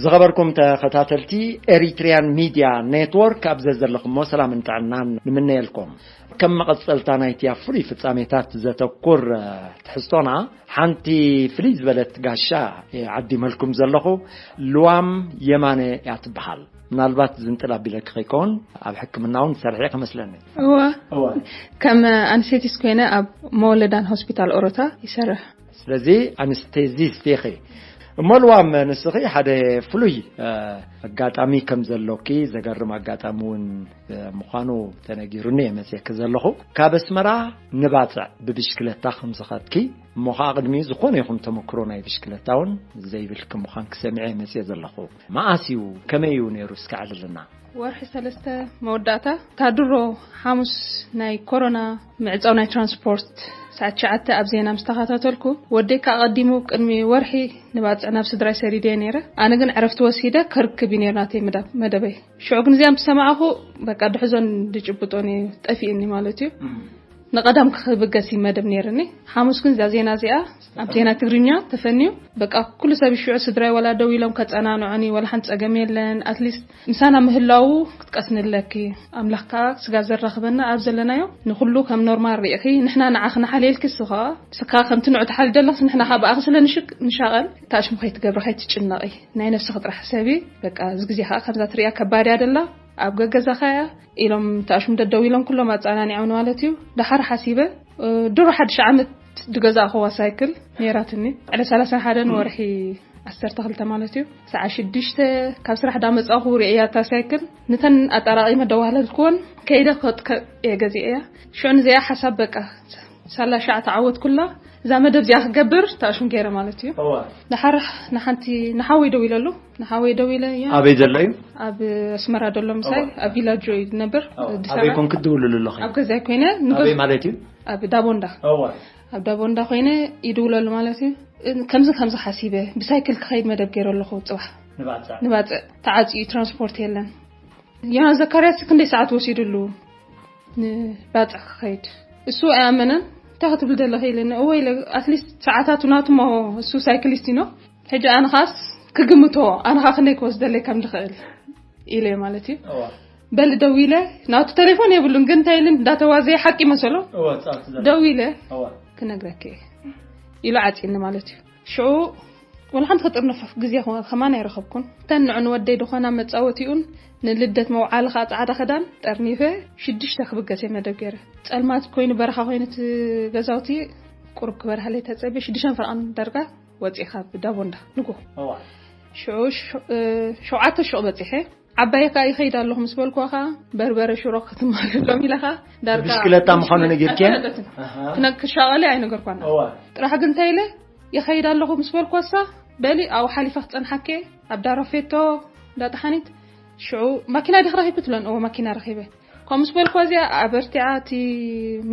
ዝኸበርኩም ተኸታተልቲ ኤሪትሪያን ሚድያ ኔትወርክ፣ ኣብ ዘዘለኹሞ ሰላምን ጥዕናን ንምነየልኩም። ከም መቐጸልታ ናይቲ ኣብ ፍሉይ ፍጻሜታት ዘተኩር ትሕዝቶና፣ ሓንቲ ፍልይ ዝበለት ጋሻ እየ ዓዲመልኩም ዘለኹ። ልዋም የማነ እያ ትበሃል። ምናልባት ዝንጥል ኣቢለኪ ከይከውን፣ ኣብ ሕክምና እውን ትሰርሒ እየ ክመስለኒ። እዋ። እዋ። ከም ኣንስቴቲስት ኮይነ ኣብ መወለዳን ሆስፒታል ኦሮታ ይሰርሕ። ስለዚ ኣንስቴዚስት ኢኺ። እሞ ልዋም፣ ንስኺ ሓደ ፍሉይ ኣጋጣሚ ከም ዘሎኪ፣ ዘገርም ኣጋጣሚ እውን ምዃኑ ተነጊሩኒ እየ መፅየኪ ዘለኹ። ካብ ኣስመራ ንባፅዕ ብብሽክለታ ከም ዝኸድኪ፣ እሞ ከዓ ቅድሚ ዝኾነ ይኹን ተመክሮ ናይ ብሽክለታ እውን ዘይብልኪ ምዃንኪ ሰሚዐ እየ መፅየ ዘለኹ። መኣስ እዩ፣ ከመይ እዩ ነይሩ? እስኪ ኣዕልልና። ወርሒ ሰለስተ መወዳእታ፣ እታ ድሮ ሓሙስ ናይ ኮሮና ምዕጻው ናይ ትራንስፖርት፣ ሰዓት ትሽዓተ ኣብ ዜና ምስ ተኸታተልኩ፣ ወደይ ከኣ ቀዲሙ ቅድሚ ወርሒ ንባጽዕ ናብ ስድራይ ሰዲደ ነይረ። ኣነ ግን ዕረፍቲ ወሲደ ክርክብ እዩ ነይሩ ናተይ መደብ-፣ መደበይ። ሽዑ ግን እዚኣ ምስ ሰማዕኹ፣ በቃ ድሕዞን ድጭብጦን እዩ ጠፊእኒ ማለት እዩ። ንቐዳም ክብገስ እዩ መደብ ነይርኒ። ሓሙስ ግን እዛ ዜና እዚኣ ኣብ ዜና ትግርኛ ተፈንዩ፣ በቃ ኩሉ ሰብ ሽዑ ስድራይ ዋላ ደው ኢሎም ከጸናንዑኒ፣ ዋላ ሓንቲ ጸገም የለን፣ ኣትሊስት ምሳና ምህላዉ ክትቀስኒ ኣለኪ፣ ኣምላኽ ከኣ ስጋብ ዘራኽበና ኣብ ዘለናዮ ንኹሉ ከም ኖርማል ርኢኺ፣ ንሕና ንዓኺ ንሓልየልኪ፣ እሱ ከኣ ንስኻ ከምቲ ንዑ ትሓልይ ዘለኽስ ንሕና ከኣ ብኣኺ ስለ ንሽቅ-፣ ንሻቐል፣ እታ ሽሙ ከይትገብሪ ከይትጭነቒ፣ ናይ ነብስኺ ጥራሕ ሕሰቢ። በቃ እዚ ግዜ ከኣ ከምዛ ትርእያ ከባድ እያ ደላ፣ ኣብ ገገዛኻ እያ ኢሎም እታ ሽሙ ደደው ኢሎም ኩሎም ኣጸናኒዖምኒ ማለት እዩ። ደሓር ሓሲበ፣ እ፣ ድሮ ሓድሽ ዓመት ዝገዛእኽዋ ሳይክል ነይራትኒ። ዕለት ሰላሳ ሓደን ወርሒ ዓሰርተ ክልተ ማለት እዩ። ሰዓት ሽዱሽተ ካብ ስራሕ ዳመጻኹ ርእያ እታ ሳይክል። ነተን ኣጣራቒመ ደዋህለልክወን ከይደ ክወጥቀ እየ ገዚአ እያ። ሽዑ ንዚኣ ሓሳብ በቃ ሳላ ሻዕ ተዓወትኩላ። እዛ መደብ እዚኣ ክገብር ተኣሽም ገይረ ማለት እዩ። እዋ። ደሓር ንሓንቲ ንሓወይ ደው ኢለሉ። ንሓወይ ደው ኢለ እያ። ኣበይ ዘሎ እዩ? ኣብ ኣስመራ ደሎ ምሳይ፣ እዋ። ኣብ ቪላጆ እዩ ዝነብር። እዋ። ኣበይ ኮንክ ትድውልሉ ኣለኹ? ኣብ ገዛይ ኮይነ ንገዝ-፣ ኣበይ ማለት እዩ? ኣብ ዳቦንዳ። እዋ። ኣብ ዳቦንዳ ኮይነ ይድውለሉ ማለት እዩ። ከምዚ ከምዚ ሓሲበ ብሳይክል ክኸይድ መደብ ገይረ ኣለኹ። ጽባሕ ንባጽዕ። ንባጽዕ ተዓጽዩ ትራንስፖርት የለን። ዮናስ ዘካርያስ ክንደይ ሰዓት ወሲድሉ ንባጽዕ ክኸይድ? እሱ ኣይኣመነን። እንታይ ክትብል ዘለኺ ኢለኒ። እወ ኢለ፣ ኣትሊስት ሰዓታቱ ናቱ እሞ እሱ ሳይክሊስት ኢኖ። ሕጂ ኣነ ኻስ ክግምቶ፣ ኣነ ኻ ክንደይ ክወስደለይ ከም ድኽእል ኢለ ማለት እዩ። እዋ። በሊ ደው ኢለ፣ ናቱ ቴሌፎን የብሉን፣ ግን እንታይ ኢልን እንዳተዋዘየ ሓቂ መሰሎ። እዋ፣ ጻፍ ዘለ። ደው ኢለ እዋ። ክነግረኪ እየ ኢሉ ዓጺኒ ማለት እዩ። ሽዑ ወላ ሓንቲ ክጥርንፍ ግዜ ኸ-፣ ከማን ኣይረኸብኩን። እተን ንዑ ንወደይ ድኾና መጻወቲኡን ንልደት መውዓሊ ኸኣ ጻዕዳ ክዳን ጠርኒፈ ሽዱሽተ ክብገስ እየ መደብ ገይረ። ጸልማት ኮይኑ በረኻ ኮይኑ እቲ ገዛውቲ ቁሩብ ክበርሃለይ ተጸብየ ሽዱሽተን ፈረቓን ዳርጋ ወጺኻ ብዳቦ እንዳ ንጎ። እዋ። ሽዑ ሸ-፣ እ፣ ሸውዓተ ሹቕ በጺሐ። ዓባየ ከኣ ይኸይድ ኣለኹ ምስ በልኩዋ ከኣ በርበረ ሽሮ ክትማልሎም ኢላ ከኣ ዳርጋ ብሽክለታ ምዃኑ ነጊርክያ? ኣይፈለጠትን። ኣሃ። ክነ-፣ ክሻቐለ ኣይነገርኳና። እዋ። ጥራሕ ግን እንታይ ኢለ ይኸይድ ኣለኹ ምስ በልኩዋ እሳ በሊ ኣብኡ ሓሊፈ ክጸንሓኪ ኣብ ዳራፌቶ እንዳጠሓኒት ሽዑ ማኪና ዲኽ ረኺብ ትብለን። እዎ ማኪና ረኺበ። ከምኡ ምስ በልኩዋ እዚኣ ኣበርቲዓ እቲ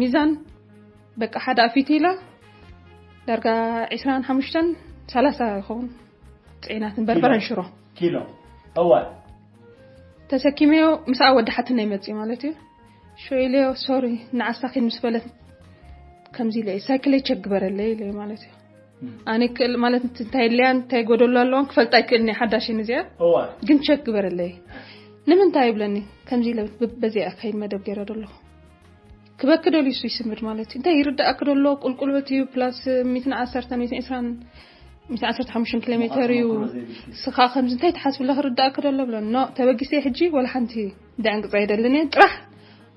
ሚዛን በቃ ሓደ ኣፊት ኢላ ዳርጋ ዕስራን ሓሙሽተን ሰላሳ ይኸውን ጽዒናትን በርበረን ኪሎ። ሽሮ። ኪሎ። እዋ። ተሰኪመዮ ምስኣ ወዲ ሓትነይ መጽእ ማለት እዩ። ሽዑ ኢለዮ፣ "ሶሪ፣ ንዓሳ ኪድ ምስ በለት ከምዚ ኢለ፣ ሳይክለይ ቸክ ግበረለይ" ኢለዮ ማለት እዩ። እም። ኣነ ክእል ማለት እንታይ ኢለያ፣ እንታይ ጎደሎ ኣለዋን ክፈልጣ ኣይክእልን እየ፣ ሓዳሽን እዚኣ። እዋ። ግን ቸክ ግበረለይ። ንምንታይ ይብለኒ፣ ከምዚ ኢለ ብ-፣ በዚኣ ከይድ መደብ ገይረ ዶ ኣለኹ። ክበኪ ደልዩ እሱ ይስምድ ማለት እዩ። እንታይ ይርዳእኪ ደሎ፣ ቁልቁለት እዩ፣ ፕላስ ሚእትን ዓሰርተን፣ ሚእትን ዕስራን፣ ሚእትን ዓሰርተ ሓሙሽተን ኪሎ ሜተር እዩ። መዓስ መክሮ ዘይብልኪ? ስኻ ከምዚ እንታይ ትሓስቢ ኣለኺ፣ ርዳእኪ ደሎ ብለኒ። ኖ፣ ተበጊሰ ሕጂ ወላ ሓንቲ ደዕንቅጻ ኣይደልን እየ። ጥራሕ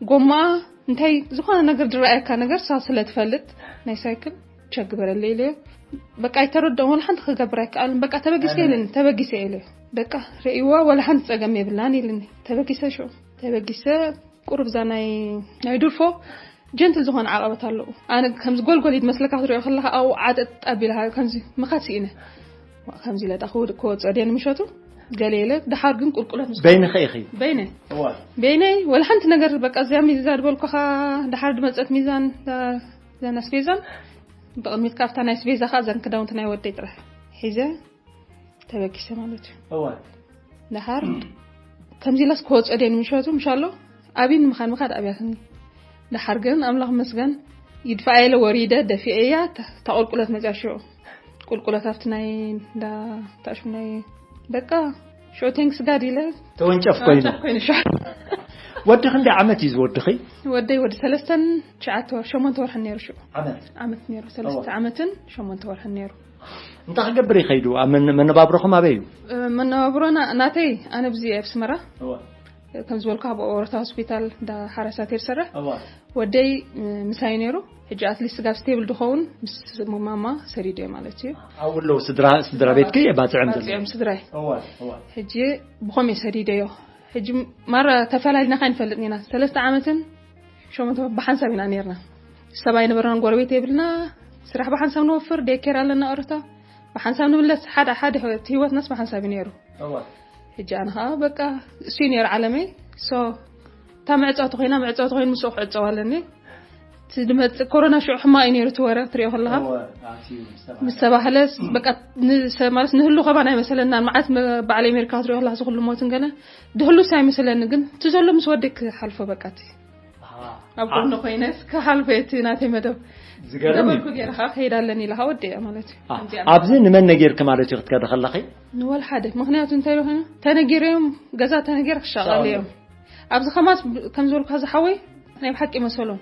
ጎማኣ እንታይ ዝኾነ ነገር ዝረኣየካ ነገር ሳ ስለ ትፈልጥ ናይ ሳይክል ቸክ ግበረለይ ኢለዮ። በቃ ኣይተረድኦን፣ ወላ ሓንቲ ክገብር ኣይከኣልን። በቃ ተበጊሰ ኣነ ኢልኒ፣ ተበጊሰ ኢለዮ። በቃ ርእይዋ ወላ ሓንቲ ጸገም የብላን ኢልኒ። ተበጊሰ ሽዑ፣ ተበጊሰ ቁሩብ እዛ ናይ፣ ናይ ድርፎ ጀንትል ዝኾነ ዓቐበት ኣለዎ። ኣነ ከምዚ ጎልጎል እዩ ዝመስለካ ክትሪኦ ከለኻ ኣብኡ ዓጠጥ ኣቢልካ ከምዚ ምኻድ ስኢነ። ከምዚ ኢለ ደኣ ክወድ-፣ ክወጽኦ ድየ ንምሸቱ ገለ ኢለ፣ ደሓር ግን ቁልቁለት ምስ በይንኺ ኢኺ? በይነይ። እዋ። በይነይ፣ ወላ ሓንቲ ነገር በቃ እዚኣ ሚዛ ዝበልኩኻ ደሓር ዝመጸት ሚዛን፣ እዛ፣ እዘን ኣስቤዛን ብቕድሚት ካብታ ናይ ኣስቤዛ ኸኣ እዘን ክዳውንቲ ናይ ወደይ ጥራሕ ሒዘ ተበጊሰ ማለት እዩ። እዋ። ደሓር ከምዚ ኢለስ ክወጽኦ ድየ ንምሸቱ ምሻሎ ኣብይኒ ምኻድ ምኻድ ኣብያትኒ። ደሓር ግን ኣምላኽ ይመስገን ይድፋኣ ኢለ ወሪደ ደፊኤያ ተ-፣ እታ ቁልቁለት መጽያ ሽዑ። ቁልቁለት ኣብቲ ናይ እንዳ ታሽሙ ናይ በቃ፣ ሾ ቴንክስ ጋድ ኢለ። ተወንጨፍ ኮይኑ። ኮይኑ ሻ ወዲ ክንደይ ዓመት እዩ ዝወድኺ? ወደይ ወዲ ሰለስተን ትሽዓተ ወር ሸሞንተ ወርሕን ነይሩ ሽዑ። ዓመት። ዓመት ነይሩ፣ ሰለስተ ዓመትን ሸሞንተ ወርሕን ነይሩ። እንታይ ክገብር ይኸይዱ? ኣብ መን- መነባብሮኹም ኣበይ እዩ? መነባብሮና ናተይ፣ ኣነ ብዚ ኣብ ስመራ እወ። ከም ዝበልኩ ኣብ ኦሮታ ሆስፒታል እንዳ ሓረሳት እየ ዝሰርሕ። እወ። ወደይ ምሳይ ነይሩ። ሕጂ ኣትሊስት ጋብ ስቴብል ድኸውን ምስ ማማ ሰዲደ ማለት እዩ። ኣብኡ ኣለዉ ስድራ ስድራ ቤትኪ ባፅዕም ዘለዉ? ባፅዕም ስድራይ። እወ፣ እወ። ሕጂ ብኸም እየ ሰዲደዮ። ሕጂ ማራ ተፈላሊና ካይንፈልጥ ኢና። ሰለስተ ዓመትን ሸሞንተ ብሓንሳብ ኢና ነርና። ሰብ ኣይነበረናን፣ ጎረቤት የብልና። ስራሕ ብሓንሳብ ንወፍር፣ ዴኬር ኣለና ኦሮታ። ብሓንሳብ ንምለስ፣ ሓደ ሓደ ህይወትናስ ብሓንሳብ እዩ ነይሩ። እወ። ሕጂ ኣነ ከዓ በቃ እሱ እዩ ነይሩ ዓለመይ። ሶ እታ መዕፀውቲ ኮይና፣ መዕፀውቲ ኮይኑ ምስኡ ክዕፀው ኣለኒ። እቲ ዝመፅእ ኮሮና ሽዑ ሕማቕ እዩ ነይሩ፣ እቲ ወረ ትሪኦ ከለኻ። እወ፣ ኣትዩ ምስ ተባህለ። ምስ ተባህለስ በቃ ንሰ- ማለት ንህሉ ከባን ኣይመሰለናን። መዓት መ- በዓል ኣሜሪካ ክትሪኦ ከለኻ፣ እዚ ኩሉ ሞትን ገለ ድህሉስ ኣይመስለኒ። ግን እቲ ዘሎ ምስ ወደይ ክሓልፎ በቃ፣ እቲ ኣሃ። ኣብ ጎኒ ኮይነስ ክሓልፎ እቲ ናተይ መደብ ዝገርም እዩ። ገበርኩ ገይረ ከዓ ከይድ ኣለኒ ኢለ ከዓ ወደያ ማለት እዩ። አ፣ ከምዚኣ ኣብዚ ንመን ነጊርኪ ማለት እዩ ክትከዲ ከለኺ? ንወላ ሓደ። ምክንያቱ እንታይ ኢሉ ኮይኑ፣ ተነጊረዮም ገዛ ተነጊረ ክሻቐል እዮም። ኣብዚ ከማስ ከም ዝበልኩ ዝሓወይ ናይ ብሓቂ መሰሎም።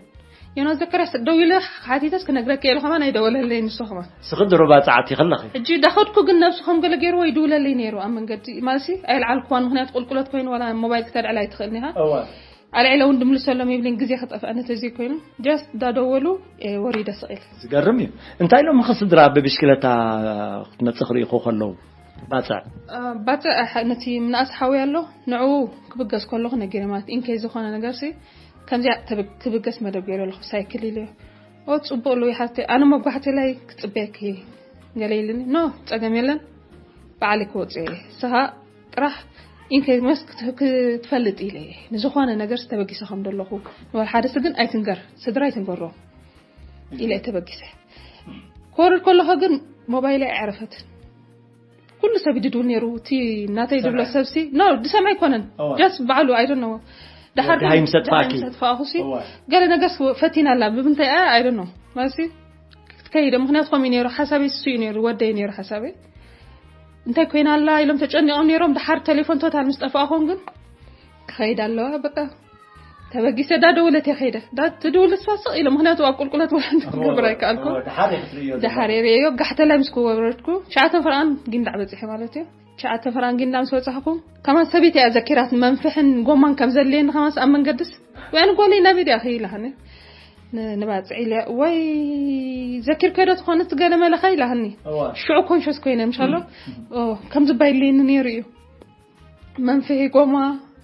ዮናስ ዘከርያስ ደው ኢለ ሓቲተስ ክነግረካ ኢሉ ከማን ኣይደወለለይ ንሱ ከማን። ስኺ ድሮ ባፅዓት ይኸለኺ? ሕጂ ዳኸድኩ ግን ነብሱ ከም ገለ ገይርዎ ይድውለለይ ነይሩ ኣብ መንገዲ። ማለትሲ ኣይልዓልኩዋን፣ ምክንያቱ ቁልቁለት ኮይኑ ዋላ ሞባይል ክተልዕል ኣይትኽእልን ኢኻ። እወ። ኣልዒለ እውን ድምልሰሎም ይብልን ግዜ ክጠፍኣኒ ተዘይ ኮይኑ፣ ጀስት ዳደወሉ፣ እ፣ ወሪደ ስቕ ኢለ። ዝገርም እዩ። እንታይ ኢሎም ኸ ስድራ ብብሽክለታ ክትመፅእ ክርእይኹ ከለዉ? ባፅዕ። እ፣ ባፅዕ፣ እ፣ ነቲ ምንኣስ ሓዊ ኣሎ፣ ንዕኡ ክብገስ ከለኹ ነጊረ ማለት፣ ኢንኬስ ዝኾነ ነገርሲ፣ ከምዚኣ ተብ-፣ ክብገስ መደብ ገይረ ኣለኹ፣ ሳይክል ኢለ። ኦ፣ ፅቡቕ ኣለዉ ይሓፍተይ፣ ኣነ መጓሕቲ ላይ ክፅበየኪ ገለ ኢልኒ። ኖ፣ ፀገም የለን፣ ባዕሊ ክወፅእ እየ። ንስኻ ጥራሕ ኢንኬስ መስ ክት-፣ ክትፈልጥ ኢለ እየ። ንዝኾነ ነገር ተበጊሰ ከም ዘለኹ፣ ንወል ሓደስ ግን ኣይትንገር፣ ስድራ ኣይትንገሮ ኢለ እየ ተበጊሰ። ክወርድ ከለኹ ግን ሞባይለይ ኣይዕረፈትን። ኩሉ ሰብ ይድድብል ነይሩ፣ እቲ ናተይ ድብሎ ሰብሲ፣ ኖ፣ ድሰምዐ ኣይኮነን። እወ። ጀስት ባዕሉ፣ I don't know። ደሓር ደሃይ ምስ ኣጥፋእኪ። ደሃይ ምስ ኣጥፋእኹሲ፣ እወ። ገለ ነገርስ ፈቲና ኣላ፣ ብምንታይ እያ? I don't know። ማለትሲ፣ ክትከይድ፣ ምክንያቱ ከምኡ ነይሩ፣ ሓሳበይ እሱ እዩ ነይሩ፣ ወደይ ነይሩ ሓሳበይ። እንታይ ኮይና ኣላ ኢሎም ተጨኒቖም ነይሮም፣ ደሓር ቴሌፎን ቶታል ምስ ጠፋእኹም ግን፣ ክኸይድ ኣለዋ፣ በቃ። ተበጊሰ ዳ ደውለት እየ ከይደ። ዳ ትድውል እሷ ስቕ ኢለ፣ ምክንያቱ ኣብ ቁልቁለት ወላ ሓንቲ ክገብር ኣይከኣልኩ። እወ፣ ደሓር እየ ክትርእዮ ዘለኹ። ደሓር እየ ርእዮ፣ ጋሕተ ላይ ምስ ክወረድኩ፣ ትሽዓተ ፈርቓን ጊንዳዕ በፂሐ ማለት እዩ። ትሽዓተ ፈርቓን ጊንዳዕ ምስ በፃሕኩ፣ ከማን ሰበይቲ እያ ዘኪራት፣ መንፍሕን ጎማን ከም ዘድልየኒ ከማንስ ኣብ መንገድስ፣ ወይ ኣነ ጓለይ ናበይ ድያ ከይላሃኒ። ን-፣ ንባፅዕ ኢለ፣ ወይ ዘኪርከ ዶ ትኾንስ ገለ መለኸ ኢላሃኒ። እወ። ሽዑ ኮንሸስ ኮይነ፣ ምሻሎ? ኦ፣ ከምዚ ባይለይኒ ነይሩ እዩ። መንፍሒ ጎማ፣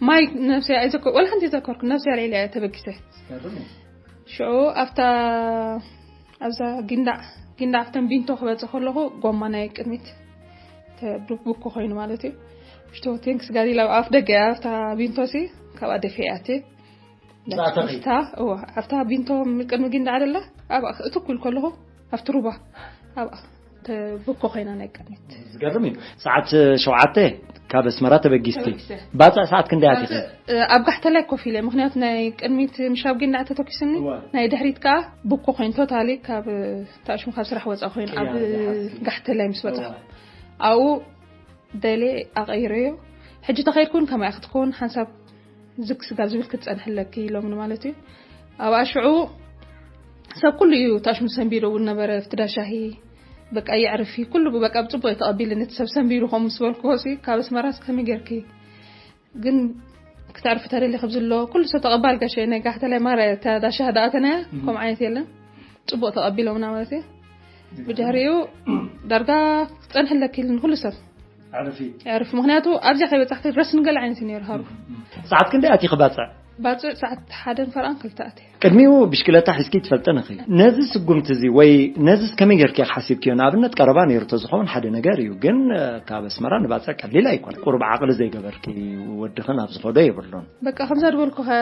ማይ ነብሰይ ኣይዘከር-፣ ወላ ሓንቲ ኣይዘከርኩ፣ ነብሰይ ኣልዒለ እየ ተበጊሰ። ዝገርም እዩ። ሽዑ ኣብታ፣ ኣብዛ ጊንዳዕ፣ ጊንዳዕ ኣብተን ቢንቶ ክበጽእ ከለኹ፣ ጎማ ናይ ቅድሚት ተ-፣ ቡ-፣ ቡኮ ኮይኑ ማለት እዩ። ሽቶ ቴንክስ ጋር ኢላ ኣብ ኣፍ ደገ እያ፣ ኣብታ ቢንቶ ሲ፣ ካብኣ ደፊኣ እያ እትብል። ብዛዕባ ተኺ? ስታ፣ እወ፣ ኣብታ ቢንቶ ቅድሚ ጊንዳዕ ደላ፣ ኣብኣ እትኩል ከለኹ፣ ኣብቲ ሩባ፣ ኣብኣ ተ-፣ ቡኮ ኮይና ናይ ቅድሚት። ዝገርም እዩ። ሰዓት ሸውዓተ ካብ ኣስመራ ተበጊስቲ። ተበጊሰ። ባፅዕ ሰዓት ክንደይ ኣቲኺ? ባፅዕ፣ እ፣ ኣብ ጋሕተላይ ኮፍ ኢለ፣ ምክንያቱ ናይ ቅድሚት ምሻብ ጊንዳዕ ተተኪስኒ፣ እወ። ናይ ድሕሪት ከዓ ቡኮ ኮይኑ፣ ቶታሊ ካብ፣ እ፣ ታሽሙ ካብ ስራሕ ወፃ ኮይኑ፣ ኣብ፣ ቅያ ዝሓዝኪ። ጋሕተላይ ምስ በፃኹ። እወ። ኣብኡ ደሌ ኣቐይረዮ። ሕጂ ተኸይድኩን ከማይ ክትከውን ሓንሳብ ዝግ ስጋብ ዝብል ክትጸንሒ ኣለኪ ኢሎምኒ ማለት እዩ። ኣብኣ ሽዑ ሰብ ኩሉ እዩ ታሽሙ ሰንቢዱ እውን ነበረ፣ ኣብቲ ዳ ሻሂ በቃ የዕርፊ፣ ኩሉ በቃ ብጽቡቕ እዩ ተቐቢልኒ። እቲ ሰብ ሰንቢዱ ከምኡ ምስ በልክዎ ሲ፣ ካብ ኣስመራስ ከመይ ጌርኪ ግን ክተዕርፊ ተደሊ ከብ ዝሎ፣ ኩሉ ሰብ ተቐባል ጋሻ ናይ ጋሕተላይ ማራ እያ፣ እታ ዳ ሻሂ ደኣ ተናያ፣ እም። ከምኡ ዓይነት የለን። ጽቡቕ ተቐቢሎምና ማለት እዩ። ብድሕሪኡ ዳርጋ ክጸንሒ ኣለኪ ኢሉኒ ኩሉ ሰብ። ኣዕርፊ። ኣዕርፊ፣ ምኽንያቱ ኣብዚኣ ከይበጻሕኪ ረስን ገለ ዓይነት እዩ ነይሩ ሃሩ። ሰዓት ክንደይ ኣቲኺ ባጽዕ? ባጽዕ ሰዓት ሓደን ፈርቓን ክልተ ኣትየ። ቅድሚኡ ብሽክለታ ሒዝኪ ትፈልጥን ኢኺ። ነዚ ስጉምቲ እዚ ወይ ነዚስ ከመይ ጌርኪ ኢኺ ሓሲብክዮ? ንኣብነት ቀረባ ነይሩ ተዝኸውን ሓደ ነገር እዩ፣ ግን፣ እ፣ ካብ ኣስመራ ንባጽዕ ቀሊል ኣይኮነ። ቁሩብ ዓቕሊ ዘይገበርኪ ወድኺ ናብ ዝኸዶ የብሉን። በቃ ከምዛ ዝበልኩ ከ-፣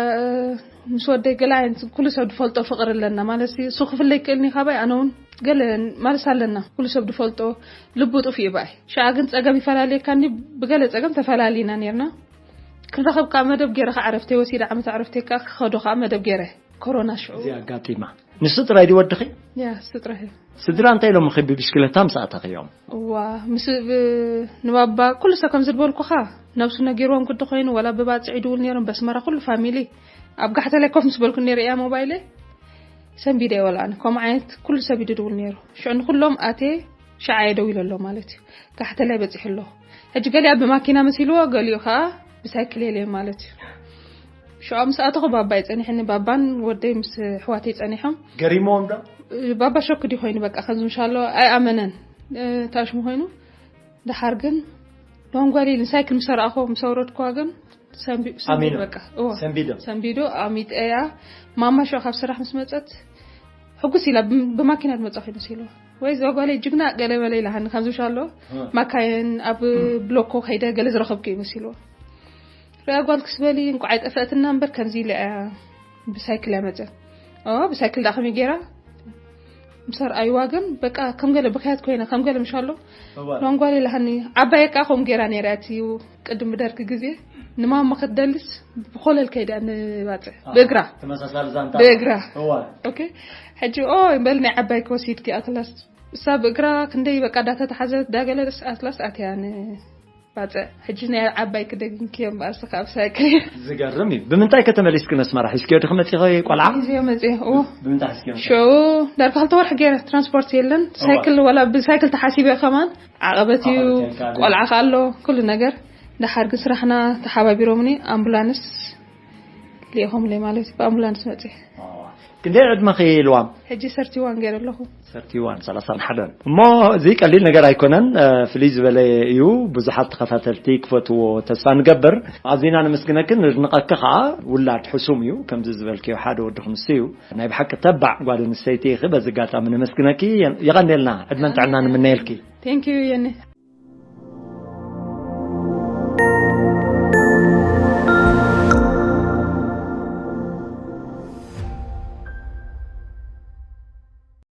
ምስ ወደይ ገለ ዓይነት ኩሉ ሰብ ዝፈልጦ ፍቕሪ ኣለና ማለት እዩ። እሱ ክፍለይ ክእልኒ ካባይ ኣነ እውን ገለ ማለት ኣለና። ኩሉ ሰብ ዝፈልጦ ልቡ ጥፉእ እዩ በኣይ። ሽዓ ግን ጸገም ይፈላልየካኒ፣ ብገለ ጸገም ተፈላሊና ነርና። ክንረኸብ ከኣ መደብ ገይረ ከኣ ዕረፍተይ ወሲደ ዓመት ዕረፍተይ ከኣ ክኸዶ ከኣ መደብ ገይረ። ኮሮና ሽዑ እዚ ኣጋጢማ። ንሱ ጥራይ ድዩ ወድኺ? ያ ስጥረህ ስድራ እንታይ ኢሎምኺ ብብሽክለታ ምስ ኣተኽዮም? እዋ ምስ ብ- ንባባ ኩሉ ሰብ ከም ዝድበልኩኻ ነብሱ ነጊርዎም ግዲ ኮይኑ ወላ ብባፅዕ ይድውል ነይሮም በስመራ ኩሉ ፋሚሊ ኣብ ጋሕተላይ ኮፍ ምስ በልኩ ነይረ እያ ሞባይለ ሰንቢደ ወላ ኣነ ከምኡ ዓይነት ኩሉ ሰብ ይድድውል ነይሩ ሽዑ ንኩሎም ኣቴ ሸዓየ ደው ኢለ ኣሎ ማለት እዩ ጋሕተላይ በፂሑ ኣሎ ሕጂ ገሊኣ ብማኪና መሲልዎ ገሊኡ ከዓ ብሳይክል የለ ማለት እዩ ሽዑ ምስ ኣተኹ ባባይ ፀኒሕኒ ባባን ወደይ ምስ ኣሕዋተይ ፀኒሖም ገሪሞም ዶ? ባባ ሾክ ድዩ ኮይኑ በቃ ከምዚ ምሻሎ ኣይኣመነን ታሽሙ ኮይኑ ደሓር ግን ሎንጓሊ ንሳይክል ምስ ኣረኣኹ ምስ ኣውረድኩዋ ግን ሰንቢ- ሰንቢዱ ኣሚኑ። በቃ እዎ ሰንቢዶም። ሰንቢዱ ኣሚጠያ ማማ ሽዑ ካብ ስራሕ ምስ መፀት ሕጉስ ኢላ ብ- ብማኪና ትመፃ ኮይኑ ሲሉ ወይ እዛ ጓለይ ጅግና ገለ በለ ኢላሃኒ ከምዚ ምሻሎ ማካየን ኣብ ብሎኮ ከይደ ገለ ዝረኸብኩ እዩ መሲልዎ ሪኣ ጓል ክስበሊ እንቋዕ ኣይጠፈእትና እምበር ከምዚ ኢለ እያ ብሳይክል እያ መፅያ ኦ ብሳይክል ዳ ከመይ ገይራ ምስ ኣርኣይዋ ግን በቃ ከም ገለ ብክያት ኮይነ ከም ገለ ምሻሎ እዋ። ሎንጓል ኢላሃኒ ዓባየ ከዓ ከምኡ ገይራ ነይራ እቲ ቅድም ብደርጊ ግዜ ንማማ ክትደልስ ብኮለል ከይዳ ንባፅዕ ብእግራ ተመሳሳሊ ዛንታ ብእግራ እዋ ኦኬ ሕጂ ኦ በል ናይ ዓባይ ክወሲድኪ ኣትላስ እሳ ብእግራ ክንደይ በቃ ዳተተሓዘት ዳገለ ኣትላስ ኣትያ ንባፅዕ ሕጂ ናይ ዓባይ ክደግምክዮ እምበኣር ስኻ ኣብ ሳይክል ዝገርም እዩ። ብምንታይ ከተመሊስክን ኣስመራ ሒዝክዮ ድኺ መፂኺ ቆልዓ? ሒዝዮ መፅዮ እዎ ብምንታይ ሒዝክዮ? ሽዑ ዳርጋ ክልተ ወርሒ ገይረ ትራንስፖርት የለን ሳይክል ወላ ብሳይክል ተሓሲበ ከማን ዓቐበት እዩ ቆልዓ ከ ኣሎ ኩሉ ነገር ደሓር ግን ስራሕና ተሓባቢሮምኒ ኣምቡላንስ ልኢኾምለይ ማለት እዩ ብኣምቡላንስ መፅየ ክንደይ ዕድመኺ ኢልዋም? ሕጂ ሰርቲዋን ገይረ ኣለኹ ሰርቲዋን ሰላሳን ሓደን እሞ እዚ ቀሊል ነገር ኣይኮነን። ፍልይ ዝበለ እዩ። ብዙሓት ተኸታተልቲ ክፈትዎ ተስፋ ንገብር። ኣዚና ነመስግነክን ንድንቐኪ ከዓ። ውላድ ሕሱም እዩ ከምዚ ዝበልክዮ ሓደ ወዲ ክንሱ እዩ። ናይ ብሓቂ ተባዕ ጓል ኣንስተይቲ ኢኺ። በዚ ኣጋጣሚ ነመስግነኪ። የቐንየልና። ዕድመን ጥዕና ንምነየልኪ። ቴንኪዩ የኒ